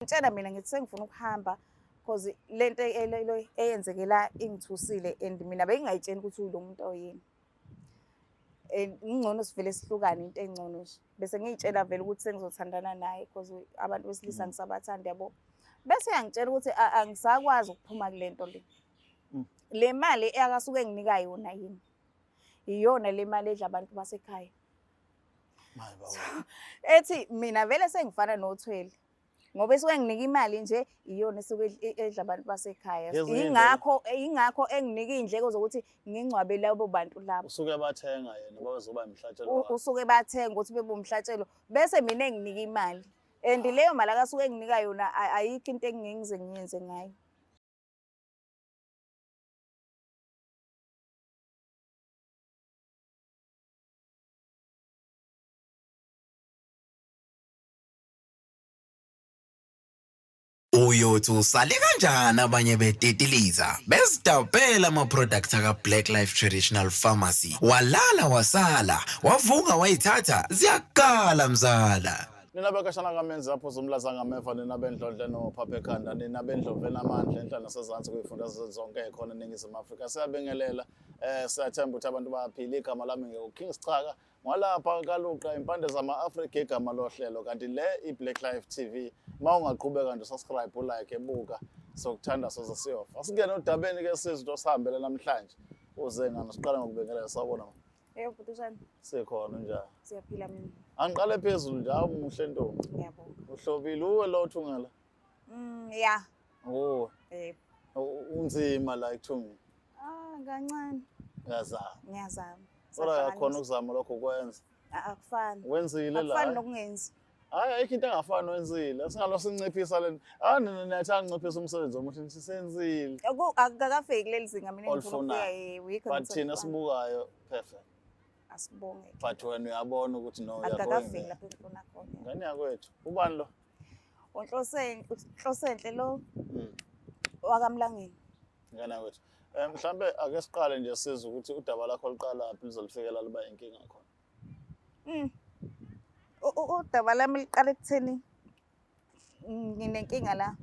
Ngitshela mina ngithi sengifuna ukuhamba cause lento eyenzeke la ingithusile and mina bengingayitsheni ukuthi ulo muntu oyini. And ngcono sivele sihlukane into engcono nje. Bese ngiyitshela vele ukuthi sengizothandana naye cause abantu besilisa ngisabathanda yabo. Bese uyangitshela ukuthi angisakwazi ukuphuma kule nto le. Le mali akasuke enginika yona yini? Iyona le mali edla abantu basekhaya. Ethi mina vele sengifana nothwele. Ngoba esuke enginika imali nje iyona esuke edla abantu basekhaya. Ingakho enginika iy'ndleko zokuthi ngingcwabe labo bantu labo. Usuke bathenga yena bazoba imhlatshelo. Usuke bathenga ukuthi bebe umhlatshelo bese mina enginika imali. And leyo mali akasuke enginika yona ayikho into engingengize ngiyenze ngayo. Uyothi usale kanjani abanye betitiliza bezidabhela ama-product aka-Black Life Traditional Pharmacy walala wasala wavuka wayithatha ziyakala mzala. Nina bekashana kamenzi apho zomlaza ngameva nina bendlondle nophapha ekhanda nina bendlovu enamandla enhla nasezansi kwifundazwe zonke ekhona eNingizimu Afrika siyabingelela eh siyathemba ukuthi abantu bayaphila igama lami ngingu-King Sichaka Ngwalapha kaLuqa impande zama-Afrika igama lohlelo kanti le i-Black Life TV uma ungaqhubeka nje subscribe ulike ebuka sokuthanda soze siyofa. Asingene odabeni ke sizwe osihambele namhlanje. Uze ngani siqala ngokubingelela sawubona. Yebo bhuti unjani? Sikhona unjani? Siyaphila mina. Angiqale phezulu nje awumuhle ntombi. Ngiyabonga. Uhlobile uwe lo othungela. Yeah. Uwe. Yebo. Unzima la ekuthungeni. Ah kancane. Ngiyazama. Ngiyazama. Kodwa uyakhona ukuzama lokho ukwenza. Akufani. Wenzile la. Akufani nokungenzi. Hayi ayikho into engafani wenzile. Singalo sinciphisa le. Ah nina niyathanda ukunciphisa umsebenzi omuhle nithi senzile. Akukafiki kuleli zinga mina engifuna ukufika yikho. But thina sibukayo perfect. Asibonge. But wena uyabona ukuthi no uyabona. Akukafiki lapho engifuna khona. Ngane yakwethu. Ubani lo? UNhlosenhle lo. WakaMlangeni. Ngane yakwethu. Eh mhlambe ake siqale nje sizwe ukuthi udaba lakho luqalaphi lizolifikela liba inkinga khona. Udaba lami liqala ekutheni nginenkinga la.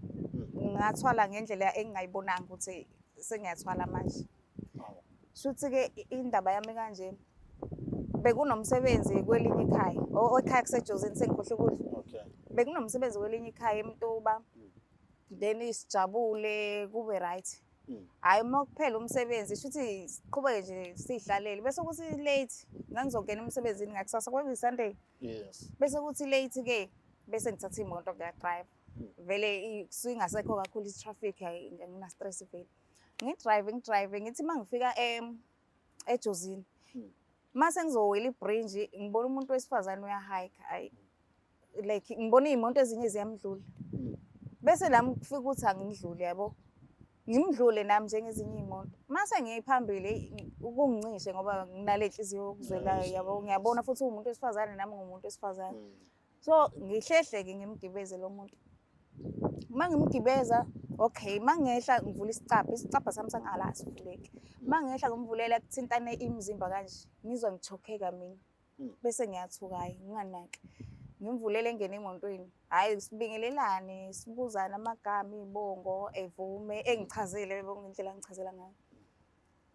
Ngathwala ngendlela engingayibonanga ukuthi sengiyathwala manje. Shuthi-ke indaba yami kanje bekunomsebenzi kwelinye ikhaya ekhaya kuseJozini sengikhohlwe ukuthi Okay. bekunomsebenzi kwelinye ikhaya eMtuba then sijabule kube right. Hhayi uma kuphela umsebenzi shuthi siqhubeke nje siy'hlalele bese kuthi late ngangizongena emsebenzini ngakusasa kwakuyi-Sunday. Yes. Bese kuthi late-ke bese ngithatha imoto ngiya-drive. Vele kusuke ingasekho kakhulu i-traffic angina-stress vele. Ngi-drive ngi-drive ngithi uma ngifika eJozini mase ngizowela ibridge ngibona umuntu wesifazane uya-hike ayi like ngibona iy'moto ezinye ziyamdlula. Bese nami kufika ukuthi angimdlule yabo. Ngimdlule nami njengezinye iy'moto. Mase ngiye phambili ukungincishe ngoba nginale nhliziyo yokuzwelayo yabo. Ngiyabona futhi uwumuntu wesifazane nami ngiwumuntu wesifazane. So ngihlehle-ke ngimgibeze lo muntu. Uma ngimgibeza okay, uma ngehla ngivula isicabha, isicabha sami sangala asivuleki. Uma ngehla ngimvulela kuthintane imizimba kanje, ngizwa ngichokheka mina. Bese ngiyathuka hhayi nginganaki. Ngimvulele engene emotweni. Hhayi sibingelelane, sibuzane amagama, iy'bongo, evume, engichazele yabo ngendlela angichazela ngayo.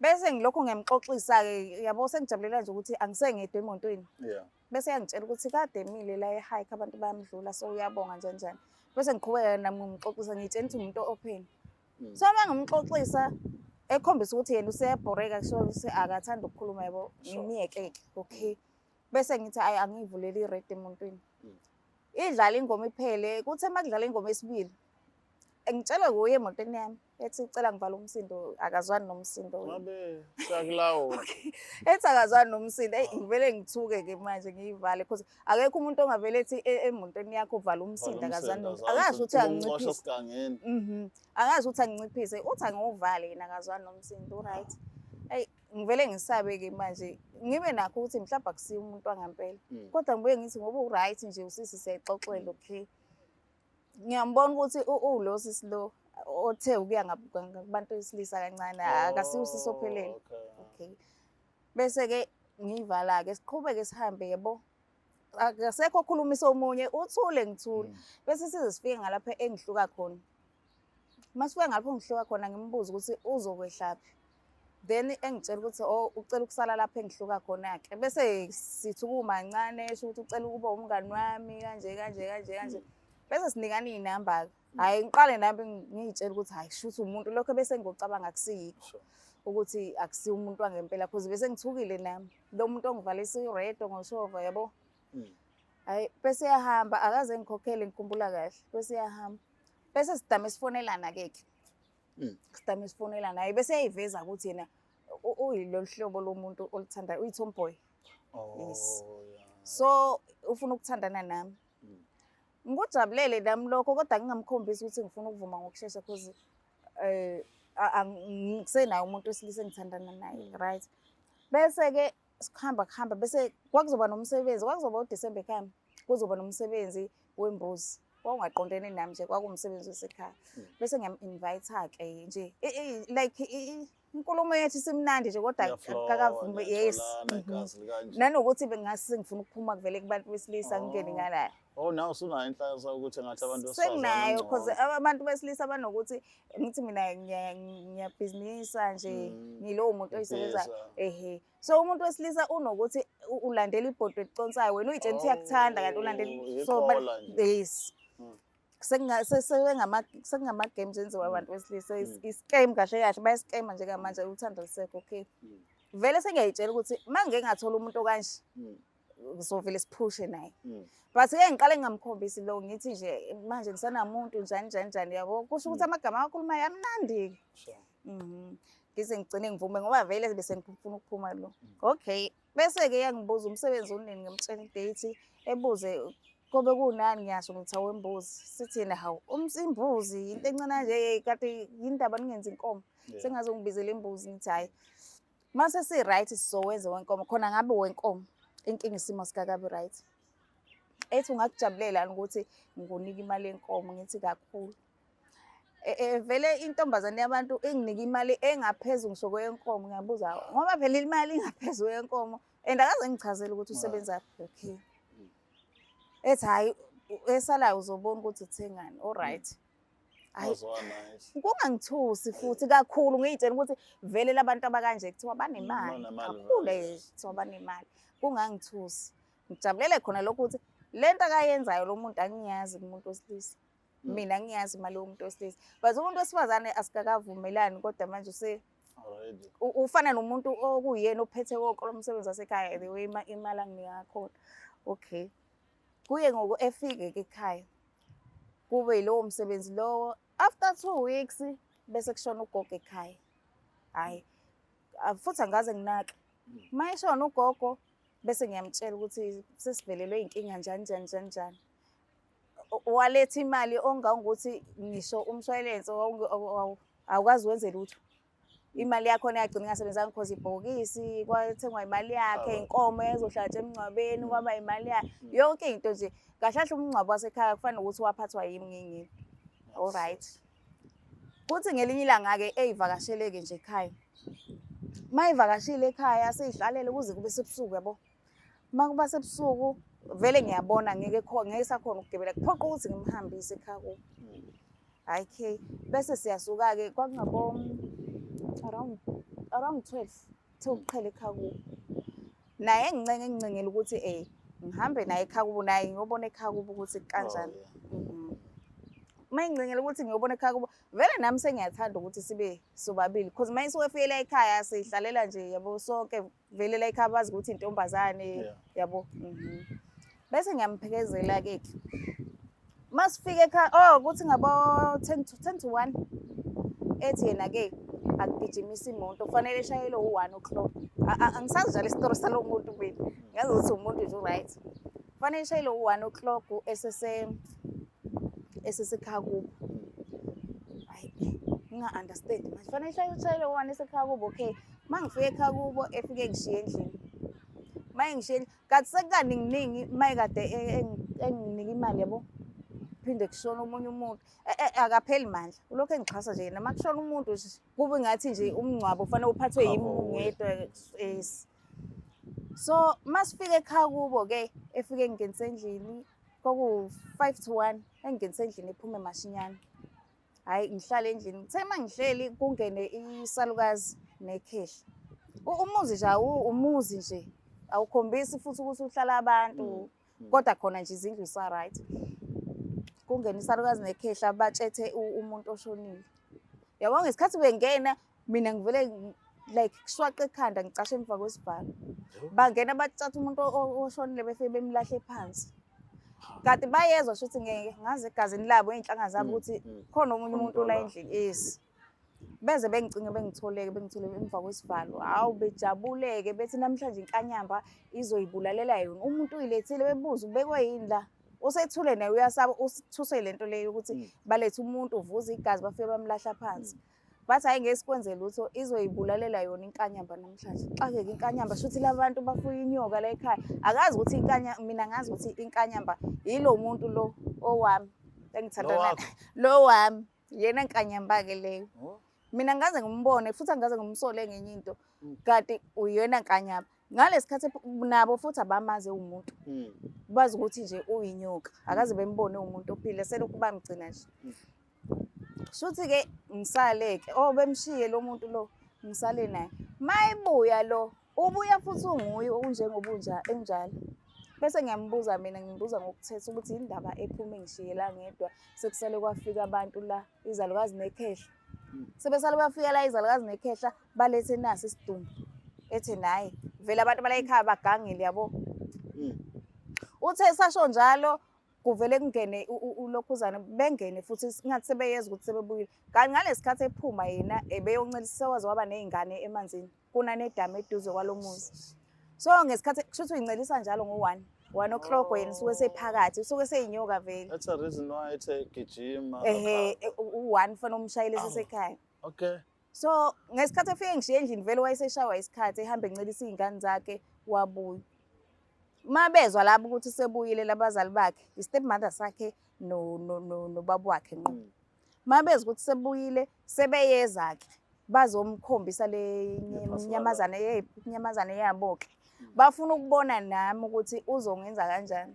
Bese ngilokhu ngiyamxoxisa-ke yabo sengijabulela nje ukuthi angisengedwa emotweni. Yeah. Bese uyangitshela ukuthi kade emile la e-hike abantu bayamdlula so uyabonga njani njani. Bese ngiqhubeka nami ngimxoxisa ngiyitshela ukuthi umuntu open. So uma ngimxoxisa ekhombisa ukuthi yena useyabhoreka kusho ukuthi akathandi ukukhuluma yabo ngimyeke-ke okay. Bese ngithi ayi angiyivuleli iredi emuntwini. Idlala ingoma iphele kuthe uma kudlala ingoma esibili ngitshela kuye emotweni yami ethi ucela ngivale umsindo akazwani nomsindo. Ngabe siyakulawula. Ethi akazwani nomsindo eyi ngivele ngithuke-ke manje ngiyivale because akekho umuntu ongavele ethi emotweni yakho uvala umsindo akazwani nomsindo. Akazi ukuthi anginciphise. Esigangeni. Akazi ukuthi anginciphise uthi angiwuvale yena akazwani nomsindo right. Eyi ngivele ngisabe-ke manje ngibe nakho ukuthi mhlawumbe akusiye umuntu wangampela. Kodwa ngibuye ngithi ngoba u-right nje usisi siyayixoxela okay. Ngiyambona ukuthi ulo sisi lo othe ukuya ngakubantu besilisa kancane akasiwo usisi ophelele. Okay. Okay. Bese-ke ngiyivala-ke siqhubeke sihambe yabo. Akasekho okhulumisa omunye, uthule ngithule. Bese size sifike ngalapha engihluka khona. Uma sifika ngalapho engihluka khona ngimbuze ukuthi uzokwehlaphi. Then engitshela ukuthi oh ucela ukusala lapho engihluka khona-ke. Bese sithi ukuma kancane esho ukuthi ucela ukuba umngani wami kanje kanje kanje kanje. Bese sinikana iy'namba-ke. Hhayi ngiqale nami ngiy'tshela ukuthi hhayi shuthi umuntu lokho bese ngikucabanga akusiyikho ukuthi akusiwo umuntu wangempela cause bese ngithukile nami. Lo muntu ongivalisa iredo ngoshova yabo. Hhayi bese eyahamba akaze engikhokhele ngikhumbula kahle bese eyahamba. Bese sidame sifonelana-ke ke. Sidame sifonelana hhayi bese eyayiveza ukuthi yena uyilolu hlobo lomuntu oluthandayo uyi-tomboy. Yes. Oh, yeah. So ufuna ukuthandana nami. Ngikujabulele nami lokho kodwa ngingamkhombisi ukuthi ngifuna ukuvuma ngokushesha cause ngisenaye umuntu wesilisa engithandana naye, right? Bese-ke sikuhamba kuhamba bese kwakuzoba nomsebenzi, kwakuzoba uDisemba ekhaya, kuzoba nomsebenzi wembuzi. Wawungaqondene nami nje, kwakuwumsebenzi wasekhaya. Bese ngiyam-invite-ke nje like inkulumo yethu isimnandi nje kodwa Niyaflowa, akakavumi. Yes. niyatholana, igazi likanje. Nanokuthi bengingase sengifuna ukuphuma kuvele kubantu besilisa ngingene Oh. ngala. Oh, nawe usunayo inhlanhla ukuthi engathi abantu besifazane Senginayo ngcono. cause abantu besilisa banokuthi ngithi mina ngiyabhizinisa nje ngilowo muntu oyisebenzayo. Ibhiza. Ehhe. So umuntu wesilisa unokuthi ulandela ibhodwe eliconsayo wena uyitshela ukuthi uyakuthanda kanti ulandela Oh, so iqola nje. yes. Sekungama-games enziwa abantu besilisa i-scam kahle kahle bayaskema njengamanje uthando lisekho okay. Vele sengiyayitshela ukuthi uma ngike ngathola umuntu okanje ngizovele siphushe naye. But-ke ngiqale ngingamkhombisi lo ngithi nje manje ngisanamuntu njani njani njani yabo kusho ukuthi amagama awakhulumayo amnandi-ke. Sure. Ngize ngigcine ngivume ngoba vele bese ngifuna ukuphuma lo. Okay. Bese-ke iyangibuza umsebenzi unini ngimtshela i-date ebuze kobe kunani ngiyasho ngithi awembuzi. Sithi yena hawu imbuzi into encane kanje kade yindaba ningenzi inkomo. Sengaze ungibizele imbuzi ngithi hhayi. Mase si-right sizowenza wenkomo khona ngabe wenkomo inkinga isimo sikakabi right. Ethi ungakujabulela ukuthi ngikunike imali yenkomo ngithi kakhulu. Vele intombazane yabantu inginike imali engaphezu ngisho kweyenkomo ngiyabuza ngoba phela imali ingaphezu kweyenkomo and akaze ngichazele ukuthi usebenzaphi. Okay. Ethi hhayi esalayo uzobona ukuthi uthengani. All right. Hhayi Wazwa nice. kungangithusi futhi kakhulu ngiyitshela ukuthi vele labantu abakanje kuthiwa banemali Banemali kakhulu vele. kuthiwa banemali kungangithusi ngijabulele khona lokho ukuthi lento akayenzayo lo muntu angiyazi kumuntu wesilisa mina ngiyazi imali yomuntu wesilisa but umuntu wesifazane asikakavumelani kodwa manje Already. ufana nomuntu okuyena ophethe wonke lo msebenzi wasekhaya the way imali anginika khona. Okay. Kuye ngoku efike ke ekhaya kube yilowo msebenzi lowo after 2 weeks bese kushona ugogo ekhaya. Hhayi futhi angikaze nginake. Uma eshona ugogo bese ngiyamtshela ukuthi sesivelelwe inkinga njani njani njani njani. Waletha imali ongangokuthi ngisho umshwalense awukwazi wenze lutho. Imali yakhona yagcina ingasebenzanga because ibhokisi kwathengwa imali yakhe, inkomo ezohlatshwa emngcwabeni kwaba imali yakhe. Yonke into nje kahle kahle umngcwabo wasekhaya kufana nokuthi waphathwa yimi ngingedwa. All right. Kuthi ngelinye ilanga-ke eyivakasheleke nje ekhaya. Uma ivakashile ekhaya seyihlalele kuze kube sebusuku yabo. Uma kuba sebusuku vele ngiyabona ngeke ngeke sakhona ukugibela kuphoqa ukuthi ngimhambise ekhaya kubo. Hhayi okay. Bese siyasuka-ke kwakungabo around 12 kuthe ukuqhela ekhaya kubo. Naye engincenge engincengela ukuthi ngihambe naye ekhaya kubo naye ngiyobona ekhaya kubo ukuthi kanjani. Oh, yeah. Uma engincengela ukuthi ngiyobona ekhaya kubo vele nami sengiyathanda ukuthi sibe sobabili because uma isuke efike ekhaya sihlalela nje yabo sonke vele la ekhaya bazi ukuthi intombazane yabo. Bese ngiyamphekezela ke. Masifika ekhaya oh kuthi ngabo 10 to 1 ethi yena ke akugijimisa imoto kufanele eshayelwe u-1 o'clock. Angisazi njalo isitori salo muntu mina. Ngazi ukuthi umuntu nje right. Kufanele eshayelwe u-1 o'clock esesekhaya kubo. Hayi nginga-understand manje kufanele eshayelwe u-1 esekhaya kubo okay. Uma ngifika ekhaya kubo efike ngishiye endlini. Uma engishiye kanti sekukaninginingi uma ekade enginika imali yabo phinde kushona omunye umuntu akapheli mandla ulokhu engixhasa nje noma kushona umuntu nje kube ngathi nje umngcwabo ufanele uphathwe yimi ngedwa. Yes. So masifika ekhaya kubo ke, efike engingenise endlini, kwaku 5 to 1, engingenise endlini ephume mashinyane. Hhayi, ngihlale endlini, ngithe uma ngihleli kungene isalukazi nekhehla. Umuzi nje umuzi nje awukhombisi futhi ukuthi uhlala abantu, kodwa khona nje izindlu isa-right. Kungene isalukazi nekhehla batshethe umuntu oshonile. Yabo, ngesikhathi bengena mina ngivele like kushwaqa ekhanda, ngicashe emva kwesivalo. Bangena batshatha umuntu oshonile, befike bemlahle phansi. Kanti bayezwa shuthi ngeke ngazi egazini labo iy'nhlanga zabo ukuthi khona omunye umuntu la endlini. Yes. Beze bengicinge bengitholeke, bengithole emva kwesivalo. Hawu, bejabuleke bethi namhlanje inkanyamba izoyibulalela yona. Umuntu uyilethile, bebuza ubekwe yini la. Usethule naye uyasaba, usithuse lento leyo ukuthi balethe umuntu uvuza igazi bafike bamlahla phansi. Bathi hhayi, ngeke sikwenze lutho, izoyibulalela yona inkanyamba namhlanje. Xakeke inkanyamba, shuthi la bantu bafuye inyoka la ekhaya. Akazi ukuthi inkanya, mina ngazi ukuthi inkanyamba yilo muntu lo owami engithandana Lo wakho? Lo wami, yena nkanyamba-ke leyo. Oh. Mina ngaze ngimbone futhi angaze ngimsole ngenye into, kanti uyena nkanyamba. Ngalesi khathi nabo futhi abamazi uwumuntu, bazi ukuthi nje uyinyoka, akaze bembone uwumuntu ophile, selokhu bamgcina nje. Shuthi-ke ngisale-ke, oh bemshiye lo muntu lo, ngisale naye. Mayebuya lo, ubuya futhi unguye unjengoba enjalo. Bese ngiyambuza mina, ngimbuza ngokuthetha ukuthi indaba ephume ngishiye la ngedwa, sekusale kwafika abantu la, izalukazi nekhehla. Sebesale bafika la izalukazi nekhehla, balethe nasi isidumbu. Ethi naye, vele abantu bala ekhaya bagangile yabo. Uthe sasho njalo, kuvele kungene ulokhuzana, bengene futhi ngathi sebeyeza ukuthi sebebuyile. Kanti ngalesi khathi ephuma yena ebeyoncelisa, waze waba ney'ngane emanzini, kunanedamu eduze kwalo muzi. So ngesikhathi kusho ukuthi uyincelisa njalo ngo-1, 1 o'clock, yena usuke sephakathi, usuke seyinyoka vele. That's a reason why ethe gijima. Ehhe, u-1 fanele umshayele sesekhaya. So ngesikhathi efike ngishiye endlini vele wayeseshawa isikhathi, ehambe encelisa iy'ngane zakhe, wabuya. Uma bezwa labo ukuthi sebuyile labazali bakhe, i-step mother sakhe nobaba wakhe ngqo. Uma bezwa ukuthi sebuyile, sebeyeza-ke bazomkhombisa le nyamazane, inyamazane yabo-ke. Bafuna ukubona nami ukuthi uzongenza kanjani.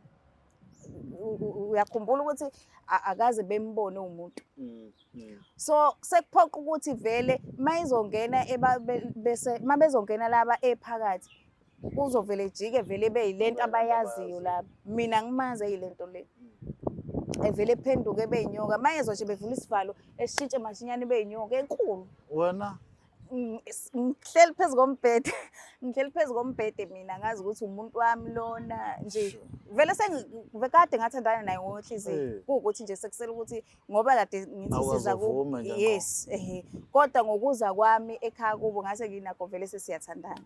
Uyakhumbula ukuthi akaze bembone umuntu. So sekuphoqa ukuthi vele mayizongena bese mabezongena laba ephakathi, uzovele ejike vele beyilento abayaziyo laba. Mina ngimazi eyilento le. Evele ephenduke ebeyinyoka. Mayezwa nje bevula isivalo, eshintshe mashinyane beyinyoka enkulu. Wena? Ngihleli phezu kombhede, ngihleli phezu kombhede mina ngazi ukuthi umuntu wami lona nje. Vele kade ngathandana naye ngonhliziyo. Kuwukuthi nje sekusele ukuthi ngoba kade ngithi siza ku Awukaze uvume nje ngqo. Yes, ehe. Kodwa ngokuza kwami ekhaya kubo ngase nginakho vele sesiyathandana.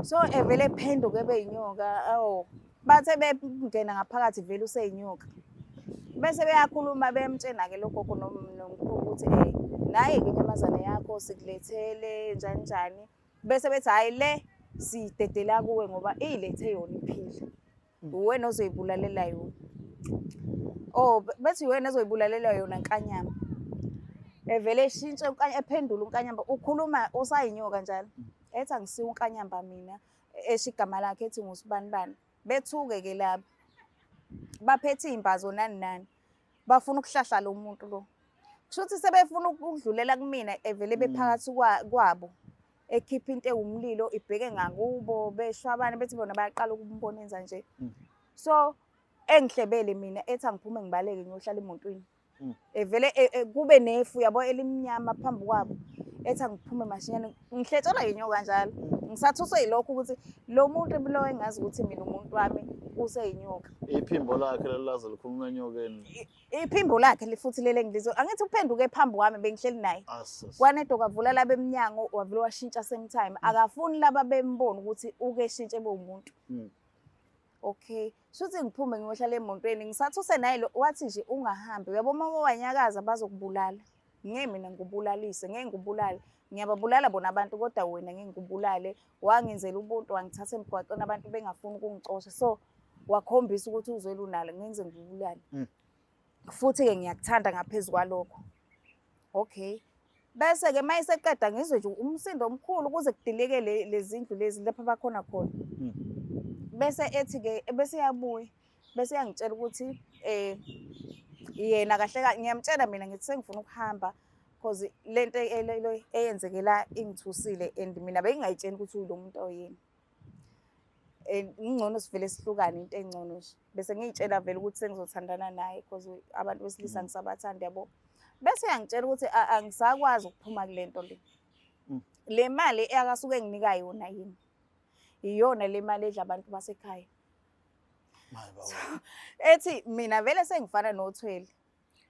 So evele ephenduke ebeyinyoka, awu bathe bengena ngaphakathi vele useyinyoka. Bese beyakhuluma bemtshena-ke lo gogo nomkhulu ukuthi nayi-ke inyamazane yakho sikulethele njani njani. Bese bethi hhayi le siyidedela kuwe ngoba iyilethe yona iphila. Uwena ozoyibulalela yona. Oh, bethi uwena ozoyibulalela yona nkanyamba. Evele eshintshe ephendula unkanyamba, ukhuluma usayinyoka njalo. Ethi angisiwo unkanyamba mina, esho igama lakhe ethi ngusibanibani. Bethuke ke laba. Baphethe iy'mbazo nani nani. Bafuna ukuhlahla lo muntu lo. Kusho ukuthi sebefuna ukudlulela kumina, evele bephakathi kwabo. Ekhipha into ewumlilo ibheke ngakubo, beshwabana bethi bona bayaqala ukumbona enza nje. So engihlebele mina ethi angiphume ngibaleke ngiyohlala emotweni. Evele kube nefu yabo elimnyama phambi kwabo. Ethi angiphume mashinyane, ngihletshelwa yinyoka njalo. Ngisathuswe yilokho ukuthi lo muntu lo engazi ukuthi mina umuntu wami useyinyoka. Iphimbo lakhe lelaze likhuluma enyokeni. Iphimbo lakhe futhi lele ngilizwe. Angithi uphenduke phambi kwami bengihleli naye. Asus. Kwanedo kavula laba eminyango, wavula washintsha same time. Akafuni laba bembona ukuthi uke shintshe bewumuntu. Okay. Shuthi ngiphume ngiyohlala emotweni, ngisathuse naye lo wathi nje ungahambi. Uyabo uma wanyakaza bazokubulala. Ngeke mina ngikubulalise, ngeke ngikubulale. Ngiyababulala bona abantu kodwa wena ngeke ngikubulale. Wangenzela ubuntu, wangithatha emgwaqeni abantu bengafuni ukungicosha. So wakhombisa ukuthi uzwela unalo, ngenze ngikubulale. Futhi-ke ngiyakuthanda ngaphezu kwalokho. Okay. Bese-ke uma eseqeda ngizwe nje umsindo omkhulu kuze kudilike lezi ndlu lezi lapho abakhona khona. Bese ethi-ke bese eyabuya bese eyangitshela ukuthi yena kahle kahle, ngiyamtshela mina ngithi sengifuna ukuhamba cause lento eyenzeke la ingithusile and mina bengingayitsheli ukuthi ulo muntu oyini. And ngcono sivele sihlukane, into engcono nje. Bese ngiyitshela vele ukuthi sengizothandana naye cause abantu besilisa ngisabathanda, yabo. Bese uyangitshela ukuthi angisakwazi ukuphuma kule nto le. Le mali akasuke enginika yona yini? Iyona le mali edla abantu basekhaya. Maye baba. Ethi mina vele sengifana nothwele.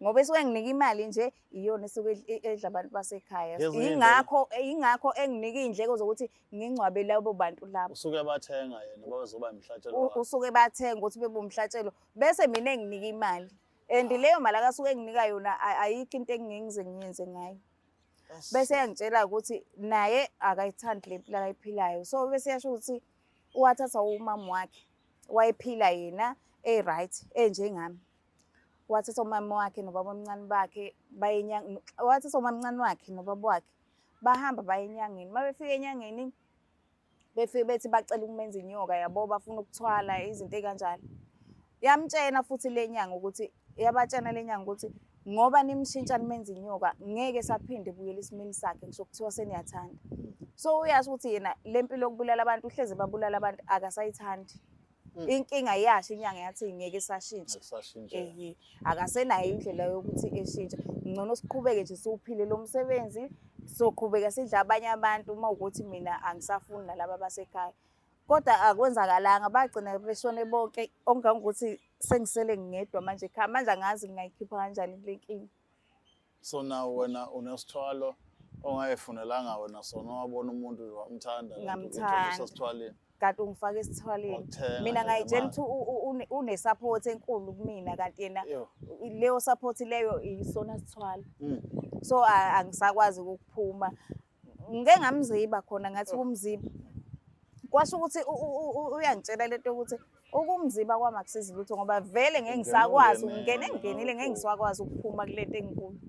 Ngoba esuke enginika imali nje iyona esuke edla abantu basekhaya. Ngezinye Ingakho enginika iy'ndleko zokuthi ngingcwabe labo bantu labo. Usuke bathenga yena babezoba imhlatshelo wakhe. Usuke bathenga ukuthi bebe umhlatshelo bese mina enginika imali. And leyo mali akasuke enginika yona ayikho into engingengize ngiyenze ngayo. Bese eyangitshela ukuthi naye akayithandi le mpilo akayiphilayo. So bese yasho ukuthi wathatha umama wakhe, wayephila yena e-right enjengami. Wathatha umama wakhe nobaba omncane bakhe baye wathatha umamncane wakhe nobaba wakhe bahamba baye enyangeni. Uma befika enyangeni befike bethi bacela ukumenza inyoka, yabo, bafuna ukuthwala izinto ey'kanjalo. Yamtshena futhi le nyanga ukuthi, yabatshena le nyanga ukuthi ngoba nimshintsha nimenza inyoka ngeke saphinde ebuyele esimeni sakhe ngisho kuthiwa seniyathanda. So uyasho ukuthi yena le mpilo yokubulala abantu, uhlezi ebabulala abantu, akasayithandi. Inkinga yasho inyanga yathi ngeke isashintsha. Akusashintsha. Ehe, akasenayo indlela yokuthi eshintshe. Ngcono siqhubeke nje siwuphile lo msebenzi, soqhubeka sidla abanye abantu uma ukuthi mina angisafuni nalaba basekhaya. Kodwa akwenzakalanga, bagcina beshone bonke, okungangokuthi sengisele ngedwa manje ekhaya. Manje angazi ngingayikhipha kanjani kule nkinga. So now wena unesithwalo ongayifunelanga wena sona, wabona umuntu nje wamthanda, kanti Ngamthanda. usesithwaleni. Kanti ungifake esithwaleni. Wakuthenga Mina nje ngayitshela ngemali. ukuthi une-support enkulu kumina, kanti yena Yo. leyo support leyo isona sithwalo. So angisakwazi ukuphuma. Ngike ngamziba khona, ngathi kumziba. Kwasho ukuthi uyangitshela lento yokuthi ukumziba kwami akusizi lutho ngoba vele ngeke ngisakwazi Ungene ukungena engingenile, ngeke ngisakwazi ukuphuma kulento enkulu.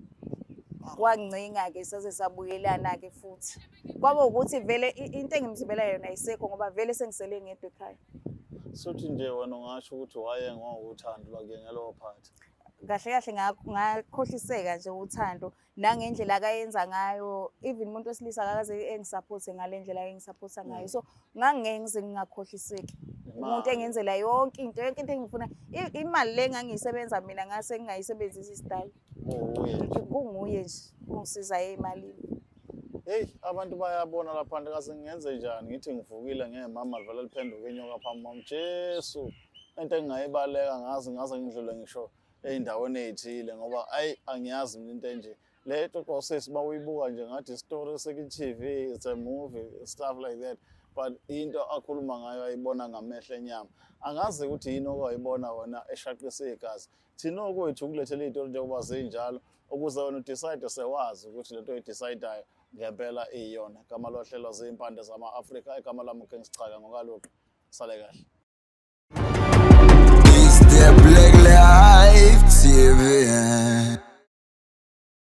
Wangincenga-ke saze sabuyelana-ke futhi. Kwaba ukuthi vele into engimzibela yona ayisekho ngoba vele sengisele ngedwa ekhaya. Suthi nje wena ungasho ukuthi waye ngokuthando lwakhe ngelo phathi. Kahle kahle ngakhohliseka nje uthando nangendlela akayenza ngayo, even umuntu wesilisa akakaze engisupporte ngale ndlela engisupporta ngayo. So ngangeke ngize ngingakhohliseki. Umuntu Imali. engenzela yonke into, yonke into engifuna, imali le engangiyisebenza mina ngase ngingayisebenzisi isidala. Uwuye nje. Kunguye nje ongisiza emalini. Hey, abantu bayabona lapha kaze ngenze njani, ngithi ngivukile ngemama vele liphenduke inyoka phambi kwami. Jesu, into engingayibaleka ngazi ngaze ngidlule ngisho ey'ndaweni ey'thile ngoba ayi angiyazi mina into enje. Le xoxo sisi bawuyibuka nje ngathi isitori seku-TV, it's a movie, stuff like that. But into akhuluma ngayo ayibona ngamehlo enyama. Angazi ukuthi yini okwayibona wena eshaqisa igazi. Thina okwethu ukulethela iy'tori njengoba zinjalo ukuze wena udecide sewazi ukuthi lento oyidecidayo ngempela iyona. Igama lohlelo ziyimpande zama-Afrika, igama lami uKing Sichaka ngokaluqo. Sale kahle. It's the Black Life TV.